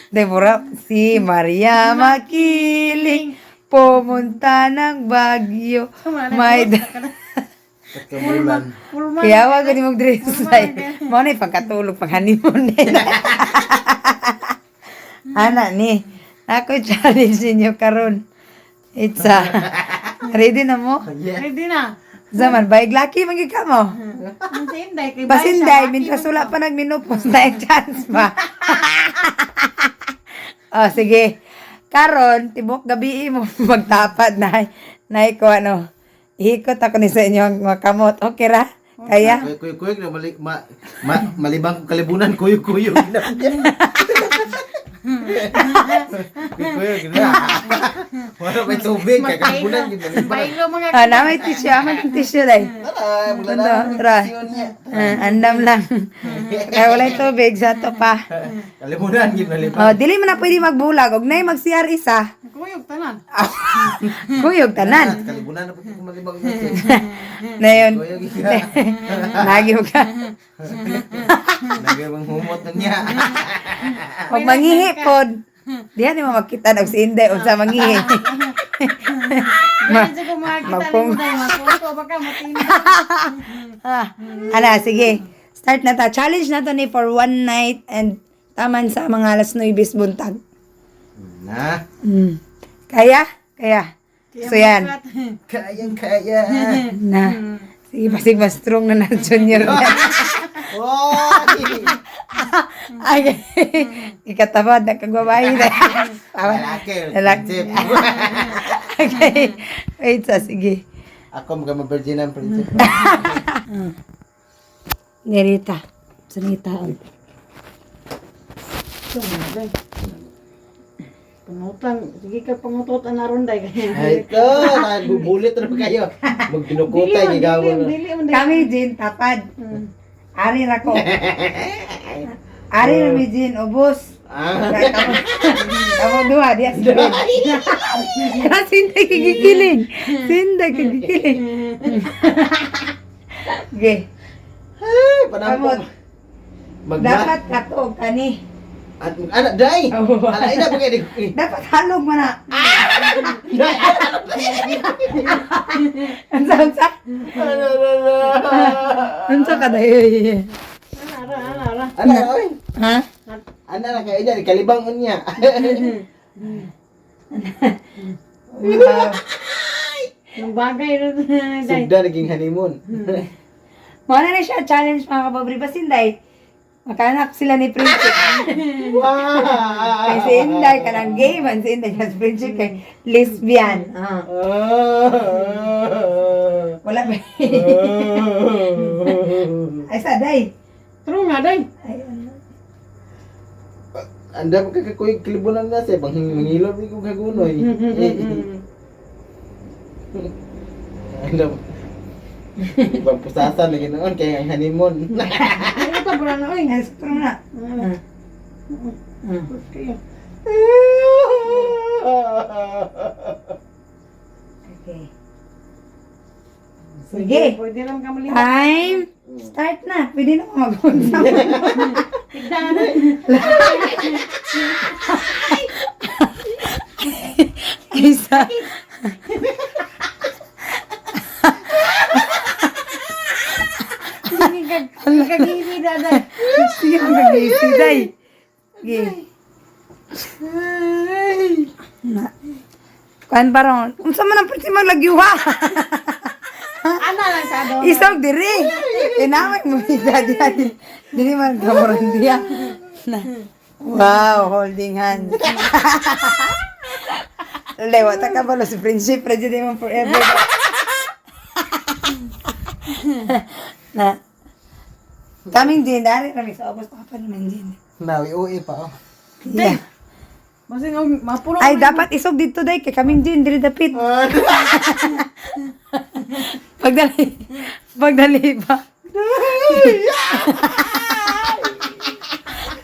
Deborah, si Maria Makiling pumunta ng Baguio. May Pagkabulan. Pulman. Kaya wag gani mong dress ay. Mao na pagkatulog pag honeymoon na. Ana ni. Ako challenge ninyo karon. It's a ready na mo? Yeah. Ready na. Zaman baig laki man gyud ka mo. Ang sa Inday kay Basinday mintras wala pa nagminupos na yung chance pa. Oh, sige. Karon tibok gabi mo magtapad na nay ko ano. Ihikot ako ni sa inyo ang mga kamot. Okay ra? Kaya? Kuy kuy kuy na mali, ma, ma, malibang kong kalibunan kuyo kuyo. Kuy kuyo na. Wala may tubig kay kalibunan gid malibang. Baylo mga Ah, na may tissue, ah, may tissue day. Tara, Ito, maglalaro tara. niya. Ah, andam lang. Kaya walay tubig sa to pa. Kalibunan gid malibang. Oh, dili man na pwede magbulag og nay mag-CR isa. kuyog tanan. Kuyog tanan. Kalibunan na pud ko malibang natin. Nayon. Kuyo gid. Lagi mo ka. Nagay bang humot na niya. Pag mangihi pod. Diha ni mo makita og si Inday unsa mangihi. Ma, ko makakita nimo day maputo baka matinda. Ah, ala, sige. Start na ta. Challenge na to ni for one night and taman sa mga alas 9 buntag. Na, Kaya? Kaya. So yan. kayang kaya. Na. Sige, pasig mas strong na na junior. Oy! Ay, ikatabad na kagbabae na. Lalaki. Lalaki. Prinsip. Okay. Wait sa, sige. Ako mga ma-virgin ang prinsip. Nerita. Sanita. Pangutan, sige ka pangutot na ron day. Ay, ito, nagbubulit na ba kayo? Magdinukutay, gigawon na. Dili man day. Kami, Jin, tapad. Ari ra ko. Ari ra mi, Jin, ubos. Ah, Kamu dua, dia sige. Kasi hindi kagikiling. Hindi kagikiling. Okay. ay, panampong. Kamot. Magma. Dapat katog kani. At anak, day! Oh. Anak, ina, bagay, di. Dapat halog man na. Day! Unsa unsa? Ano, ano, ano? Unsa ka day? Ara ara ara. Anak, oy. Ha? Anak na kayo dyan, kalibang unya. Wow. Yung bagay ron day. Sugda naging honeymoon. Mao na na siya challenge mga kapobre basinday. Makanak sila ni Prinsip. Wow! Kay si Inday kanang gay man si Inday kasi Prinsip kay lesbian. Ah. Wala ba? Ay sa day. True nga day. Ay, ano. Anda pa kakakuy kalibunan na siya, bang mangilom ni kong kagunoy. Anda pa. Ibang pusasan lagi noon kaya ang honeymoon. Ano ta bura na oy. Ay, strong na. Ah. Ah. Okay. Okay. Sige. Pwede lang ka mali. Time. Start na. Pwede na mag-unsa. Tignan na. Isa. Kagigi na day. Sige, mag-easy day. Sige. Na. Kuan pa ron. Unsa man ang pwede maglagyuha? Ana lang sa do. Isog diri. Tinawag mo ida diya. Dili man kamoron diya. Na. Wow, holding hands. Lewa ta ka balo si friendship ready mo forever. Na. Kaming din dari kami sa ubos pa pa naman din. Nawi ui pa oh. Yeah. Basin og mapuno. Ay dapat isog dito day kay kaming din diri dapit. Pagdali. Pagdali pa.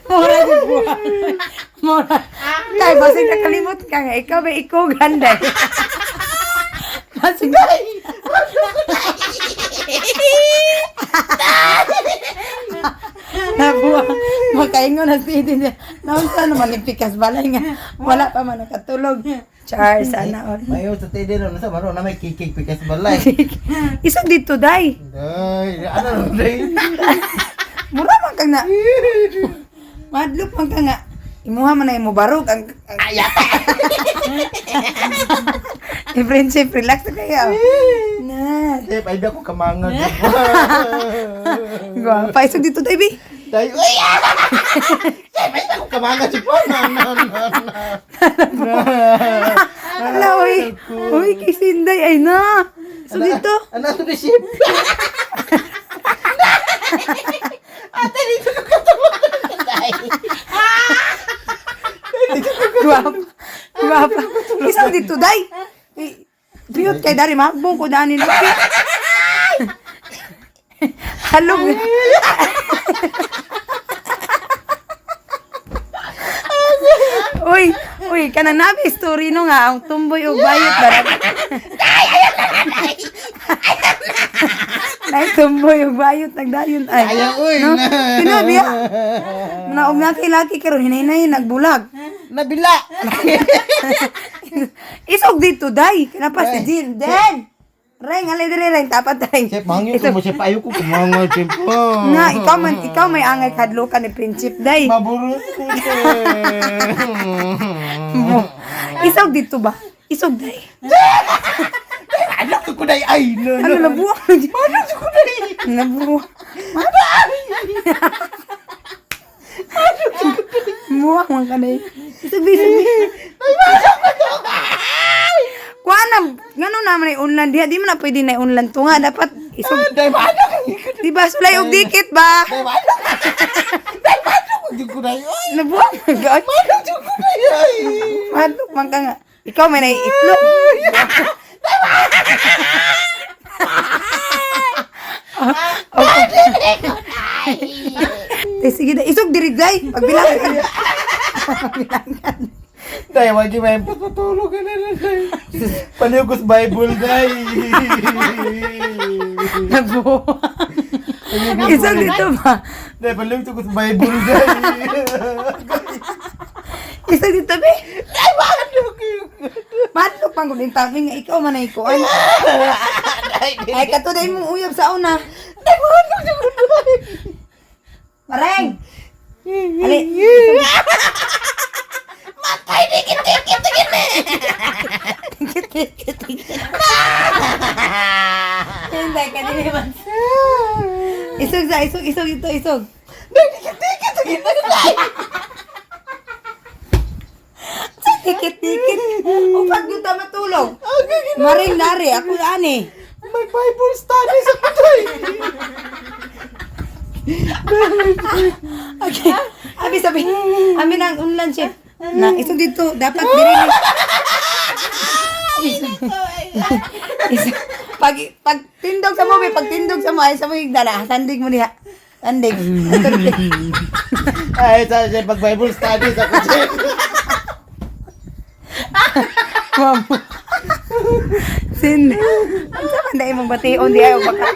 Mura di po. Mura. Kay basin nakalimot ka nga ikaw ba ikaw ganda. Basin. Nabuwa. Makaingon na si Eden. Naunsa naman yung pikas balay nga. Wala pa man nakatulog. Char, sana all. Mayo sa TD no, nasa maro na may kikig pikas balay. Isang dito, day. Day, ano no day? Mura man kang na. Madlok man ka nga. Imuha man na imo barog ang ayata. Eh, friendship, relax na kayo. Na. Chef, ay ko kamanga. Gwapa. Isang dito, day, bi. Day, uy! Ah! Chef, ay ko kamanga chef. Oh, no, no, no, no. Ala, uy. Uy, kay Sinday, ay na. Isang dito. Ano to ni chef? Ate, dito ko katulog. Gwapa. Gwapa. Isang dito, day. Eh, piyot kay dari, magbong ko dani. Halong. Uy, uy, kanang nabi story no nga ang tumboy ug bayot ba? Nay tumboy ug bayot nagdayon ay. Ayaw, uy. No? Sino biya? Naog na kay laki karon hinay-hinay nagbulag. Nabila. Isog dito day. Kinapas si Jin. Den. Reng alay diri reng tapat reng. Chef, mangyo ko mo chef. Ayaw ko kumanga chef. Na ikaw man ikaw may angay kadlokan ni Prinsip day. Maburot ko chef. Mo. Isog dito ba? Isog day. Anak ko day ay. No, Ano no. nabuwak na dyan? Nabuwak. Buwak man ka na eh. Isog day, isog day. Kuha na, ngano naman ay unlan diha, di man na pwede na unlan to nga, dapat isog, Day, maano ka? di ba sulay og dikit ba? Day, maano ka? Day, maano ko ko day ay. Nabuwak man ka. Ay, Maano ko day ay. Madlok man ka nga. Ikaw may naiitlog. Okay. Eh, sige na, isog diri day. Pagbilang ka. Pagbilang ka. Day, wag yung may patutulog ka na lang, day. Palihog Bible, day. Nabuwak. Isog dito ba? Day, palihog ko Bible, day. Isog dito be. Day, maano ko? Madlok pang kuning tabi nga ikaw man ay kuan. Ay katuday mong uyab sa una. Day, maano ko day. Mareng. Ali. Matay, dikit, dikit, dikit. Tikit, tikit, tikit. Hindi ka dili man. Isog sa isog isog ito isog. Day, dikit, dikit, dikit, day. Sa tikit tikit. Upag yung tama matulog. Maring nari ako ani. May Bible studies ako, day. Okay. Abi sabi, abi nang unlan chef. Na isog dito dapat diri. Isog. Pag pag tindog sa mo, be, pag tindog sa mo ay sa mo dala, sandig mo diha. Sandig. Ay, sa siya, pag Bible studies ako, chef. Ma'am. Sin. Ang sa man dai mong bation di ay baka.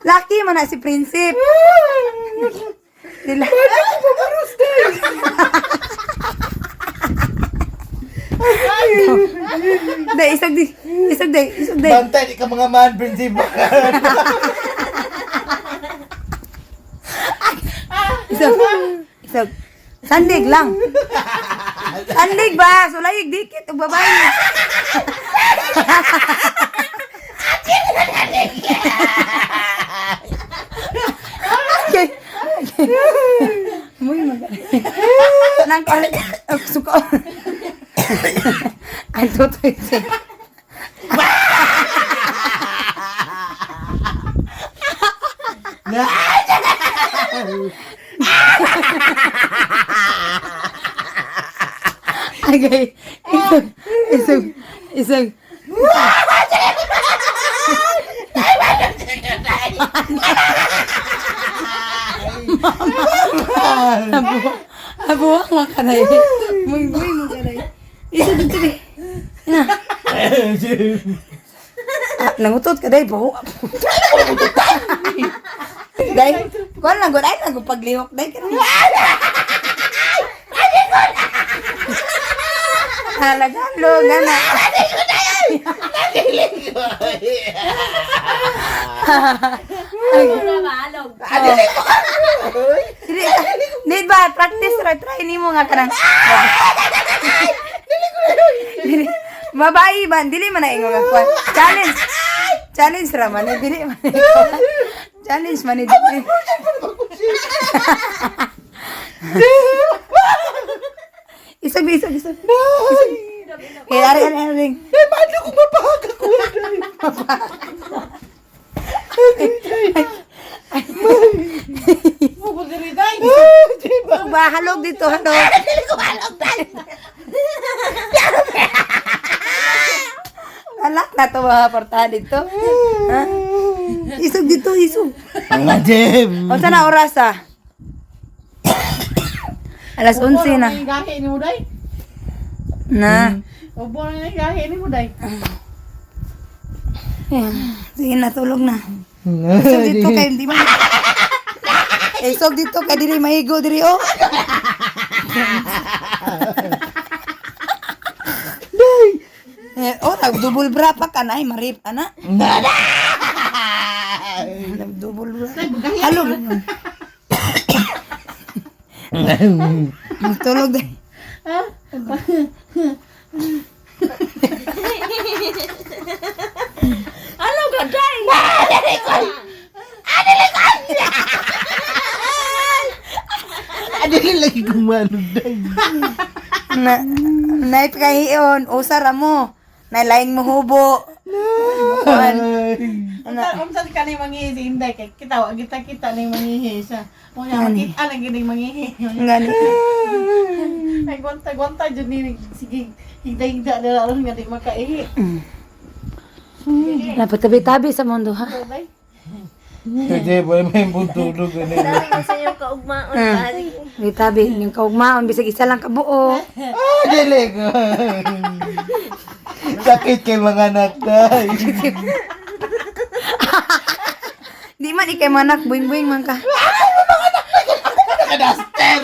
Laki man na si Prinsip. Dila. Dai isag di. Isag dai, isag dai. Bantay, di ka mga man, prinsipa. Isag. Isag. Sandig lang. Sandig ba? Sulayig dikit og babae. Okay. Okay. Muy magaling. Nang suko. Ang totoo ito. Okay. Isog, isog, isog. Abuwak mo ka na eh. Muy, muy mo ka na eh. Isog dito eh. Na. Ah, nangutot ka day baho. Day, kuan lang gud ay lang gud paglihok day kanang. Halagalo nga na. Dili, di ba practice ra try nimo nga kanang. Dili, babae ba dili man na ingon nga kuan. Challenge. Challenge ra man eh, dili man. Eh, kuwan. Challenge man eh, dili. Isog, isog, isog. Isog. Eh, ari, ari, ari. Eh, paano kung mapahag ako? Mo diri day. Ba, halog dito, halog. Dili ko halog day. Alak na to mga portahan dito. Ha? Isog dito, isog. Ang ajib. O, saan na oras ah? Alas 11 na. Ubo na gahi ni mo day. Na. Ubo na gahi ni mo day. Ayan. Sige na, tulog na. Isog dito kay hindi man. Isog dito kay dili maigo diri oh. Eh, oh, nag-double bra pa ka na, ay, marip, ana. Nag-double bra. Halo. Tulog din. Ano ka day? Adili lagi kumalog day. Na, naipakahiyon, usara mo. Nailaing mo hubo. Kuan. Unsa unsa ka ni mangihi si Inday kay kita wa kita kita ni mangihi siya. Unya makita lang gid mangihi. Ngani. Ay gwanta gwanta jud ni sige higda-higda dira aron nga di makaihi. Napatabi-tabi sa mundo, ha? Day. Kasi boy may tulog ano. Sa iyong kaugmaon pare. Tabi-tabi, yung kaugmaon, bisag isa lang kabuo. Ah, dili ko. Sakit kay mga anak day. Di man ikay manak, buing-buing man ka. Nakadaster.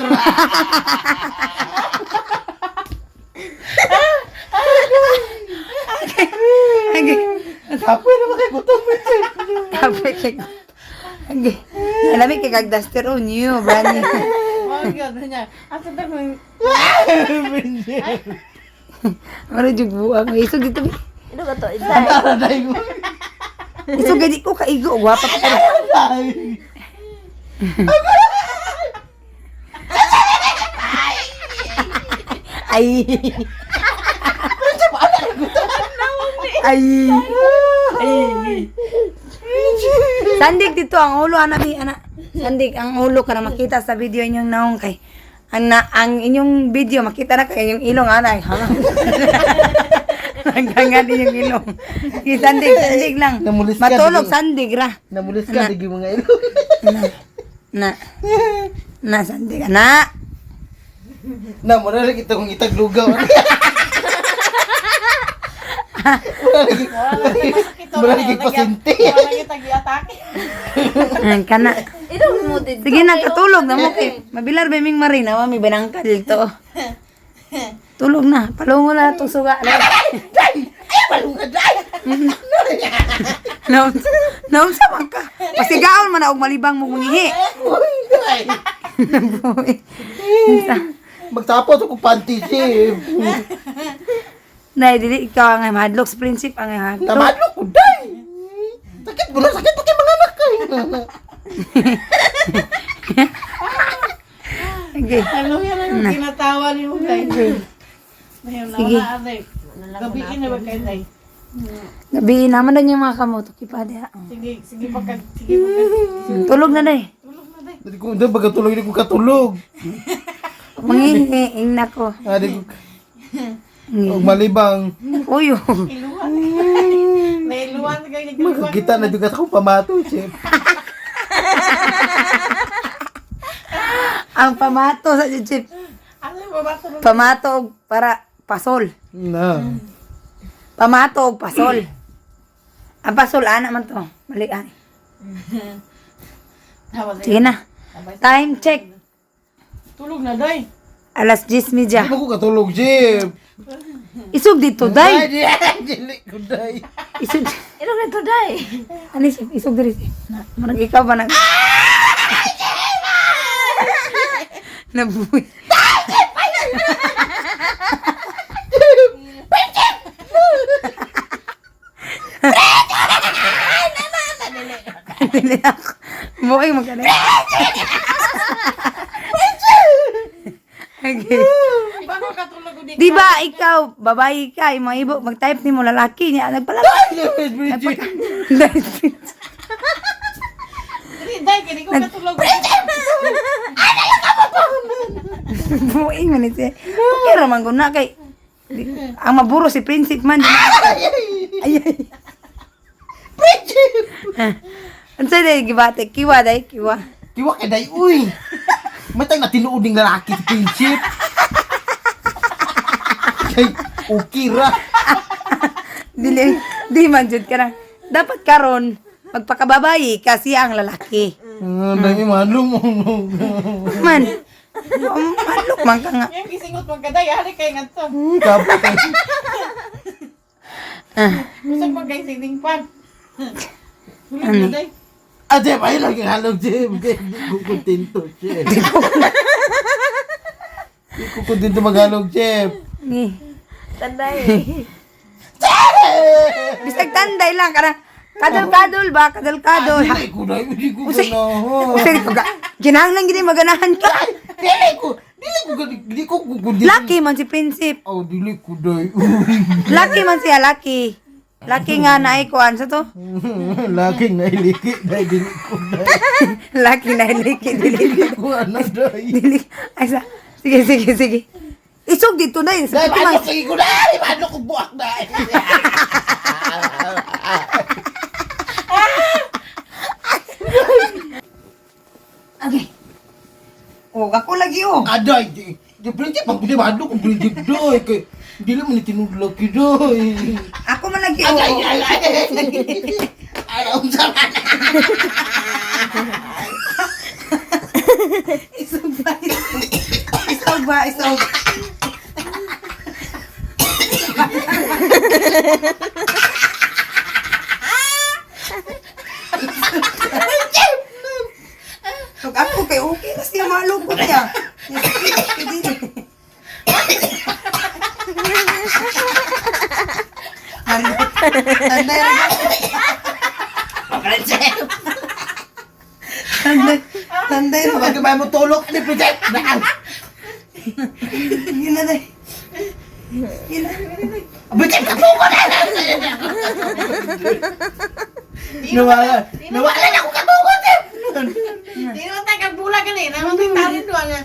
Okay. Kapoy na kay gutom mo. Tabi kay. Okay. Alam kay kag duster oh new brand new. Oh gyud niya. Asa ta kung Mara jud buang isog dito. Bi. Ino ka to, Inday. Tara day mo. Isog gani ko kaigo gwapa pa ka. Day. Ay. Ay. Ay. Sandig dito ang ulo ana bi ana. Sandig ang ulo ka na makita sa video inyong naong kay ang na, ang inyong video makita na kay inyong ilong ana. Hanggang inyong ilong. Sige, sandig, sandig lang. Namulis ka, Matulog dili. sandig ra. Namulis ka digi mga ilong. Na. Na. Na sandig ana. Na mura lagi kita kung itaglugaw. Mura lagi. Mura lagi pasinti. Wala kita giatake. Ang kana. Ino mo dito. Sige na, katulog na mo kay. Mabilar ba ming marina, wa may banangka dito. Tulog na, palungo na itong suga. Day! Ay, malunga day! Naon, naon sa man ka. Pasigaon man na og malibang mo mangihi. Day! Magtapos ako panty chip. Nay, dili ikaw ang mahadlok sa prinsip ang mahadlok. Tamadlo ko day! Sakit mo na, sakit pa kay mga anak kay. Okay. Ano yan ang kinatawa ni mo day? Ngayon na Sige. wala ate. Gabi na ba kay day? Gabi naman na yung mga kamot. Okay pa diha. Sige, sige pa ka, sige pa ka. Tulog na day. Tulog na day. Hindi ko, hindi, baga tulog, hindi ko katulog. Mangihi, ingna ko. Ah, di ko, og malibang. Uy, oh. Iluwan. Nailuwan kay nagluwan. Magkita na dugat akong pamato, chip. Ang pamato sa chip. Ano yung babato ron? Pamato og para pasol. Na. Pamato og pasol. Ang pasol ana man to. Balik ani. Tapos, Sige na. Time check. Tulog na, day. Alas 10:30. Di ba ko katulog, Jeff? Isog dito, day. Dili ko, day. Isog. Ilong na to day. Ani siya, isog diri siya. Na, murag ikaw ba nag Nabuhi. Dili ako. Buhay magkana. Okay. Bago katulog ko di. Di ba ikaw, babae ka, yung mga ibo, mag-type ni mo lalaki niya, nagpalala. Bridget. Dili, day, kini ko katulog. Buing man ito. Okay ra man guna kay ang maburo si Prinsip man. Di na- Ay ay. Bridget! Unsa day gibate kiwa day kiwa. Kiwa kay day, uy! Matang na tinuod ning lalaki si Bridget. Kay, okay ra. Dili di man jud ka na. Dapat karon magpakababae kasi ang lalaki. Ah, Day, malum. Man. Malok man ka nga. Yung gisingot man ka, day. Hari kay nga to. Kapit. Ah, Usag man kay sining pan. Tulog na, day. Ah, Jeff, ay lagi halog, Jeff. Di ko kontento, Jeff. Di ko kontento maghalog, Jeff. ni. Tanday. Bisag tanday lang kana. Kadol-kadol ba? Kadol-kadol. Dili ko na, di ko Usay. ganahan. Usay ko ga. Kinahanglan gid maganahan ka. Dili ko, dili ko, dili ko kontento. Laki man si Prinsip. Oh, dili ko day. Uy. Laki man siya, laki. Laki nga na kuan sa to. Laki na iliki, day, dili ko day. Laki na liki dili Dili ko ano, day. dili. Ay sa. Sige sige sige. Isog dito na yun. Day, paano ko day? Paano ko buwak day? Okay. Oh, ako lagi oh. Aday, di, di Bridget, pag di ba ko Bridget day kay dili man ni tinud laki day. Ako man lagi oh. Ay ay ay. Ay, unsa man? Isog ba? Isog. Isog ba? Isog. Pag ako kay okay na siya malungkot niya. Tanday ra Tanday. Tanday ra. Pag ba mo tulog ni Bridget? Naan. Yun na day. Yun na. Bridget katugo na. Nawala. Nawala na ako katugo. Di naman tayo kagbula ka na eh. Naman tayo tarin doon nga.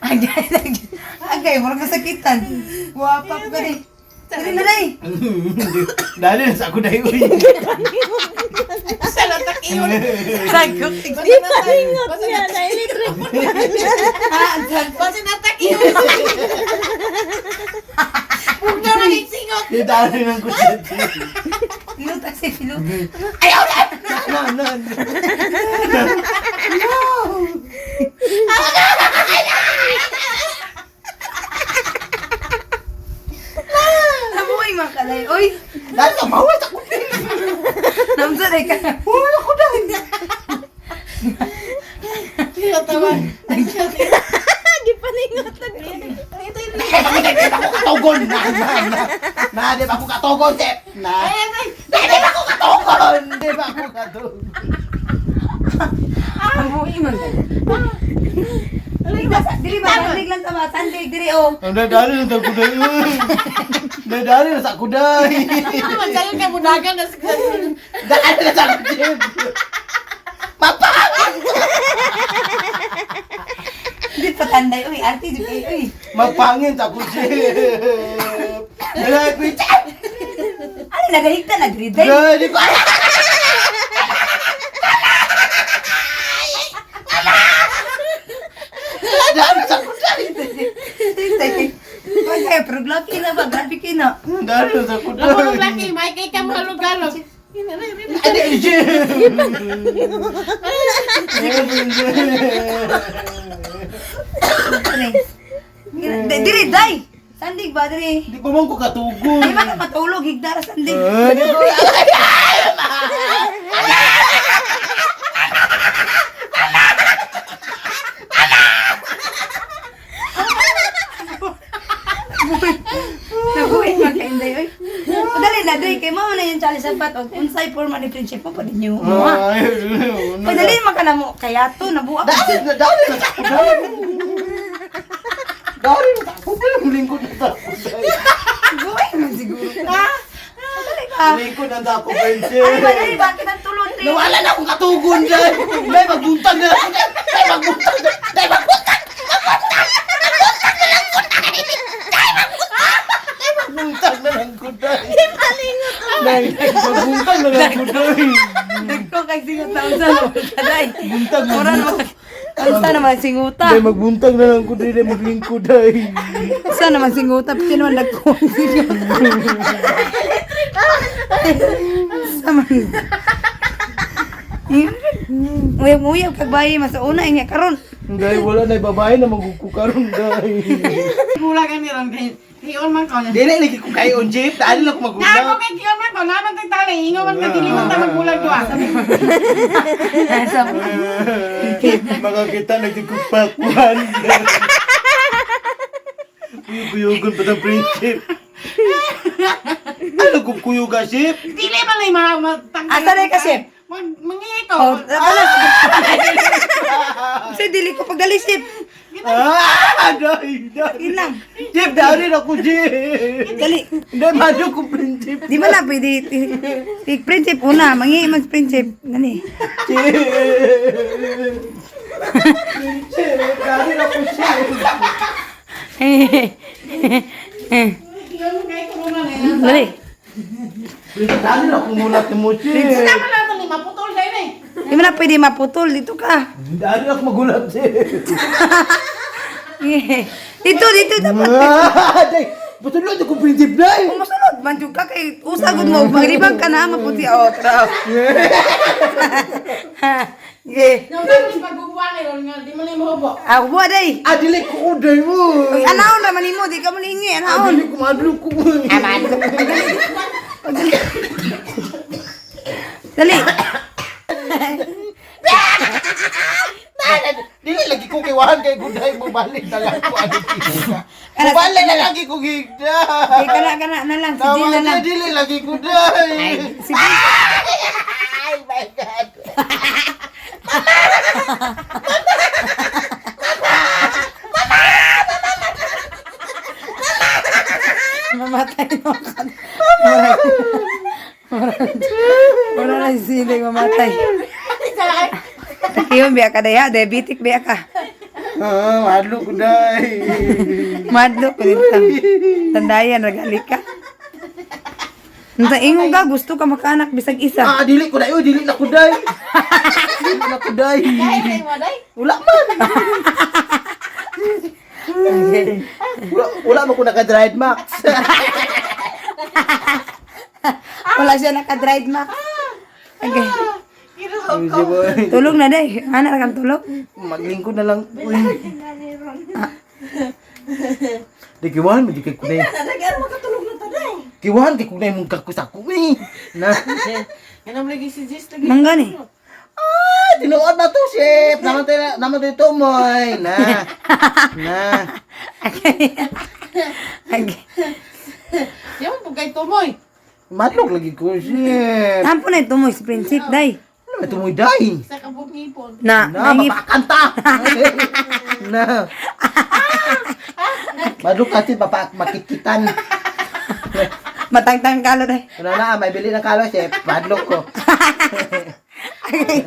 Agay, agay. Agay, murag masakitan. Guwapa ko gani. Dili na day. Dali na sa ako dai uy. Sa latak iyon. Sagot. Palingot niya na electric. Basta natak iyon. Pugna na yung singot. Di dali nang kusit. Piluta si piluta. Ayaw na. Na na. na. Nabuhay mga kalay. Oy, Dali na mawala sa ako. namsa day ka. Wala ko dai. Tinatawa. Gipalingot na Di ba ako katugon? Na, na, na. Na, di ba ako katugon, Sep? Na. Na, di ba ako katugon? Di ba ako katugon? Nabuhay man. Dili ba, dili ba, sandig lang sama, sandig, dili oh. Nadali na sa kuday. Nadali na sa kuday. Naman sa'yo kay budagan na sa Dali na sa kuday. Mapangin! Di pa tanday, uy, arte, di kay, uy. Mapangin sa kuday. Dali, Bridget! Ano, nagahigta, nagriday. Dali ko. Dali sa kuday. Dali na sa kuday. Lamo ng laki, may kay ka mahalog-halog. Ay, di, Diri day. Sandig ba diri? Di pa man ko katugon. Di ba ka matulog higdara sandig? Ay, di ko. Nabuhi man ka inday oy. Dali na day kay mao na yung challenge sa pat og unsay forma ni friendship mo pa ninyo mo. Ay, Padali man ka na mo kaya to nabuak. Dali na, dali na sa kuday. Dali na sa kuday. Lingkod na sa kuday. Buhay man siguro ka. Dali ka. Lingkod na sa ako, friendship. Ay ba dali bakit ang tulod ni? Nawala na akong katugon dyan. Day, magbuntag na lang. Day, magbuntag na. Day, magbuntag. Magbuntag. Magbuntag na lang ko, day. Day, magbuntag. Day, magbuntag na lang ko, day. Day, magbuntag na lang ko, day. Nagko kay singuta unsa mo ka day. Buntag, Mura na unsa naman singuta. Day, magbuntag na lang ko, day. Day, maglingkod, day. Unsa naman singuta pati naman nagko ang singuta. Unsa man. Uyab-uyab kag bayi mas una inya karon. Day, wala na babae na magukukaroon, day. Gula ka ni ron kay Kion man ko. Dili lagi ko kayo on jeep, dali lang ko Na ako magulang. kay kion man ko, naman tay tali, ingo man ka dili man ta magbulag duha. Makakita lagi ko pakwan. Kuyugon pa ng friendship. Ano kung kuyuga, ship? Dili man lay ma Asa na ka, Chef? Mag mangihi ko. Oh, wala. Sa dili ko pagdalisip. Ah, dai, dai. Ilang. Jeep, dali na ko, Jeep. Dali. Hindi, mado ko friendship. Di ba na pwede i friendship una, mangi mag friendship. Gani. Jeep. Friendship, dali na ko, Jeep. Kion man kay ko man eh. Dali. Dali na ko muna mo, Jeep. Tama lang to ni maputol dai ni. Di mo na pwede maputol dito ka. Dali na ko magulat, Jeep. Dito dito dapat. Ah, dai. Putulod ko friendship, dai. Kung masunod man jud ka kay usagod mo maglibang ka na maputi oh tra. Ge. Nang dali pagbubuan ni ron nga di man lay mahubo. Ako buwa day. Ah, dili ko dai mo. Uy, anaon naman nimo, di ka mo niingi, Ah, anaon. dili ko madlo ko. Dali. Dili lagi ko kiwahan kay guday mo balik na lang ko ano kita. Mubalik na lagi ko gigda. Kay kana kana na lang si Jill na lang. Dili lagi ko day. Si Jill. Ay my God. Mamatay mo ka. Wala na si Sinday mamatay. Iyon biya ka daya, diabetic biya ka. Ah, madlo ko day. Madlo ko dito. Tandayan, ragali ka. Nta ingon ka, gusto ka makaanak bisag isa. Ah, dili ko day. Uy, dili na ko day. Dili na ko day. Dai mo dai. Wala man. Wala, wala man ko naka-dried max. Wala siya naka-dried max. Okay. Kiro Tulog na day. Anak ra kang tulog. Maglingkod na lang. Uy. Di kiwahan mo di kay kunay. Nagano makatulog na ta day. Kiwahan kay kunay mong kakusako eh. Na. Ganam lagi si Jis lagi. Manggani. Ah, tinuod na to, chef. Naman tayo, naman tayo tumoy. Na. Na. Okay. Okay. Yaman po kay tumoy. Madlok lagi ko, chef. Tampo na ito mo, si Prinsip, day. Ano ba tumoy day? Sa kabog ngipon. Na, Na, nangip. mapakanta. Na. Madlok kasi papak makikitan. Matangtang kalo, day. Wala na, may bili ng kalo, chef. Madlok ko. Okay.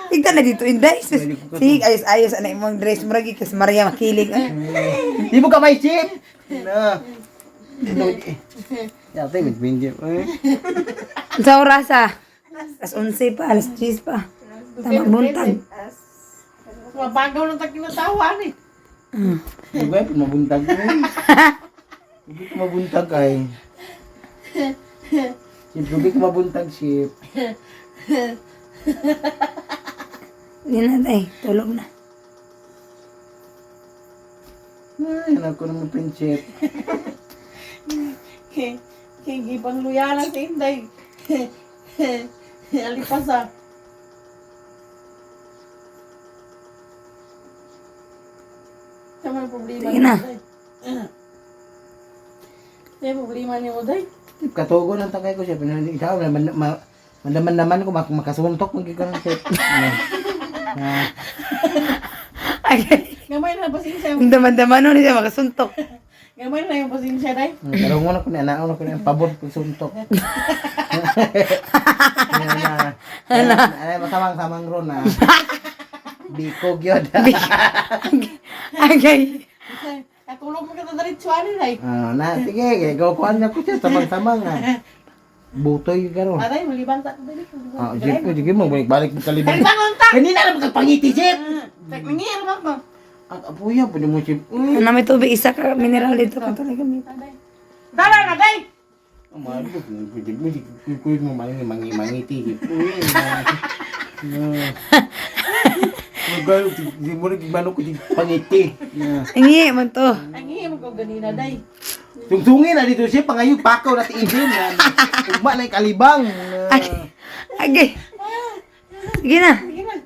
Tignan na dito, inday. Sige, ayos-ayos. Ano imong dress mo ragi kasi Maria makiling. Ay. Di mo kamay, chef. Na. No. Yate, may pinjip. Eh. Sa oras ah. Alas 11 pa, alas 10 pa. Tama buntag. Mabagaw lang tag kinatawa ni. Di ba, mabuntag ko. Hindi ko mabuntag ay. Chip, dugi ka mabuntag, Chip. Di na day, tulog na. Ay, anak ko naman, Prinsip. Kay kay gibang luya lang si Inday. Alipas ah. Sa may problema Sige na. ni Day. May problema ni Uday. Chip, katugo ng takay ko, Chip. Ikaw, mandaman naman ko, makasuntok, magiging ka Chip. Ano? Ah, Ay, Gamay na pasensya. ang daman-daman nun siya makasuntok. Gamay na yung pasensya day. Tarungon ako ni anaon ako ni ang pabor pag suntok. Ana. Ana, masamang samang ron na. Bikog yun. Agay. Katulog mo kita diretso ani day. Ah, na sige, go kuan na ko siya samang-samang ah. Butoy ka ron. Aday, malibang ta ko dali. Ah, sige ko, sige mo balik-balik mo kalibang. Malibang unta. Kanina na magpangiti, Chip. Tek mangihir man ko. Ang apuya pwede mo, Chip. Uy. Ano may tubig isa ka mineral dito ka talaga gamit. Aday. Dala na day. Ang mahal ko, pwede mo, kuy mo mangi mangiti, Chip. Uy. Na. Magayo, di mo rin gibano ko di pangiti. Na. Ingi man to. Ang ihir ko ganina day. Tungtungin na dito siya, pangayo pakaw na tiibin. Na. Ugma na yung kalibang. Na. Agay. Agay. Sige na. Sige na.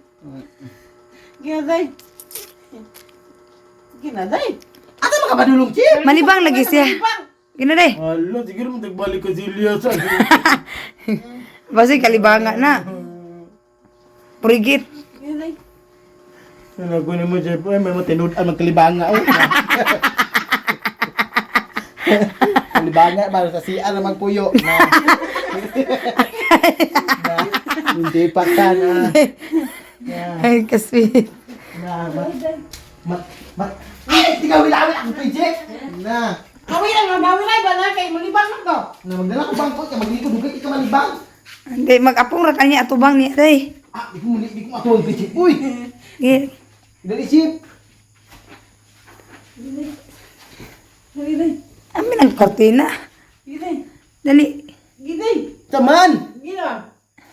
Sige na day. Sige na day. Ata makapadulong, Chip? Malibang lagi siya. Malibang. Sige na day. Hala, siguro mo nagbalik ka si Elias. Basi kalibanga na. Purigit. Sige na day. Ano ko mo, Chip? Ay, may matinud-an magkalibanga. Oh. Kalibanga, ba? Sa siya na magpuyo. Na. Na. Hindi pa ka na. Na. Ay, kasweet. Na. Ma. Ma. Ma. Ay, ikaw wilawil ako kay Chip. Na. Kawi lang, gawi lang ba na kay malibang man ko. Na magdala ko bangko, kaya maglikod, dugay ka malibang. Hindi, mag-apong ra kanya atubang niya day. Ah, di ko muli, di ko matuwag kay Chip. Uy! Sige. Dali, Chip! Dali day. Amin ang kortina. Sige day. Dali. Sige day. Taman! Sige na.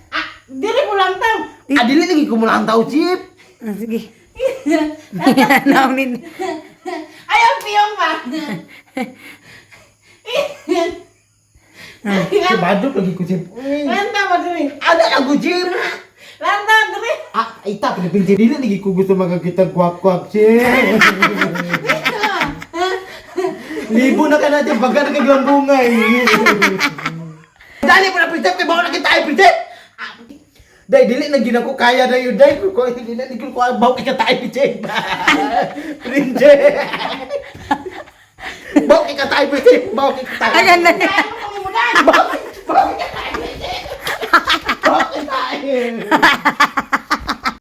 Ah, dili mo lang taw. Ah, dili lagi ko muna ang tao, Chip! Ah, sige. Naunin. Ay, ang piyong ba? Badok lagi ko, Chip. Uy! Lanta ba dili? Ada lang ko, Chip! Lanta dili. Ah, ita, pinipinti. Dili lagi ko gusto makakita kwak-kwak, Chip! Libo na ka natin, baga na kaglambungay. Dali mo na, Prinsip! Kay bawa na kita ay, Prinsip! Day, dili na gina ko kaya na yun, day. Ko, dili na gina ko, bawa ka tayo, Prinsip! Prinsip! Bawa ka tayo, Prinsip! Bawa ka tayo! Ay, ganda. Kaya mo kung muna. Bakit? Bakit tayo? Bakit tayo?